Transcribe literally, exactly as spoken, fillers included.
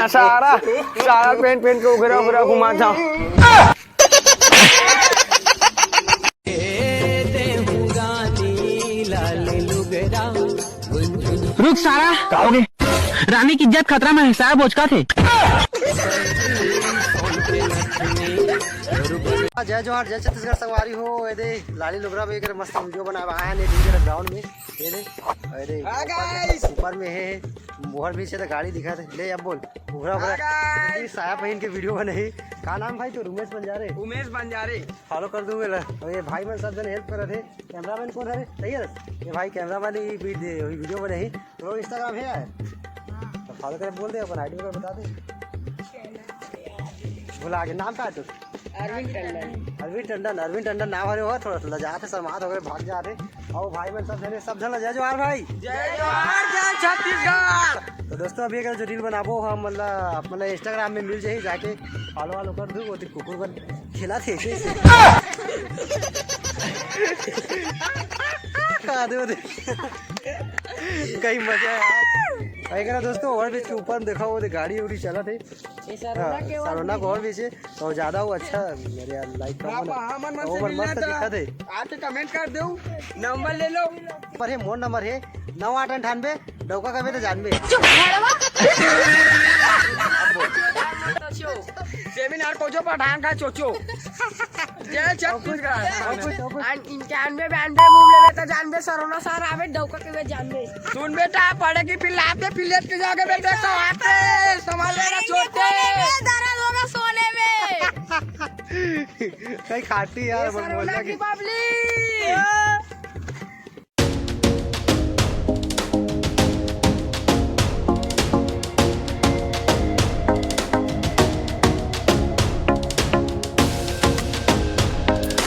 सारा, सारा PAN PAN के उघरा उघरा घुमा था। रुक सारा, का हो गए? रानी की इज्जत खतरा में है, सारा बोचका थे। जय जोहार, जय छत्तीसगढ़ संगवारी हो। ये दे लाली लुगरा में एक मस्त वीडियो बनाए आए हैं डीजे ग्राउंड में। ये दे, अरे हाँ ऊपर, guys। ऊपर में है, ओवर ब्रिज है तो गाड़ी दिखा दे। ले अब बोल, उघरा उघरा हाँ, guys। ये साया पहन के वीडियो बनाई। का नाम भाई तो? उमेश बंजारे। उमेश बंजारे। फॉलो कर दूंगा ला। और ये भाई मन सब जन हेल्प करत हे। कैमरामैन कौन है रे? सही है ना? ये भाई कैमरामैन ही बीट दे, वही वीडियो बनाई। तो इंस्टाग्राम है यार, तो फॉलो करे बोल दे, अपन आईडी वगैरह बता दे। भुला के नाम का है तू? अरविंद टंडन। अरविंद टंडन, अरविंद टंडन नाम हरे हो, थोड़ा सा लजाते शर्मात हो गए, भाग जाते। और भाई मन सब जने, सब जन लजा जोहार भाई। जय जोहार, जय छत्तीसगढ़। तो दोस्तों, अभी अगर जो रील बनाबो हम, मतलब आप मतलब इंस्टाग्राम में मिल जाही, जाके फॉलो वालो कर दू। वो तो कुकुर बन खेला थे ऐसे, ऐसे। का दे वो दे। कहीं मजा है यार। भाई करा दोस्तों, ओवर ब्रिज के ऊपर में देखा, वो दे गाड़ी उड़ी चला थे। ये सरोना हाँ, के ओवर सरोना ब्रिज को ओवर ब्रिज है, तो ज्यादा वो अच्छा मेरे यार लाइक का बाप, मन, हमन मन तो से ओवर मिलना मस्त था। दिखा दे। आके कमेंट कर दो, नंबर ले लो। पर ये मोर नंबर है नौ आठ अंठानबे, डौका कबे तो जानबे। सेमिनार को जो पठान का चोचो। जय छत्तीसगढ़। और कुछ, और कुछ। अन-, इनके अनबे बे अनबे मुंह लेवे तो जानबे सरोना सार आवे डौका के वे जानबे। सुन बेटा, पड़ेगी फिर लाते फिर लेट के जाओगे बेटे, तो आते संभाल लेना छोटे। दर्द होगा सोने में। कहीं खाती यार, ये सरोना की पब्लिक।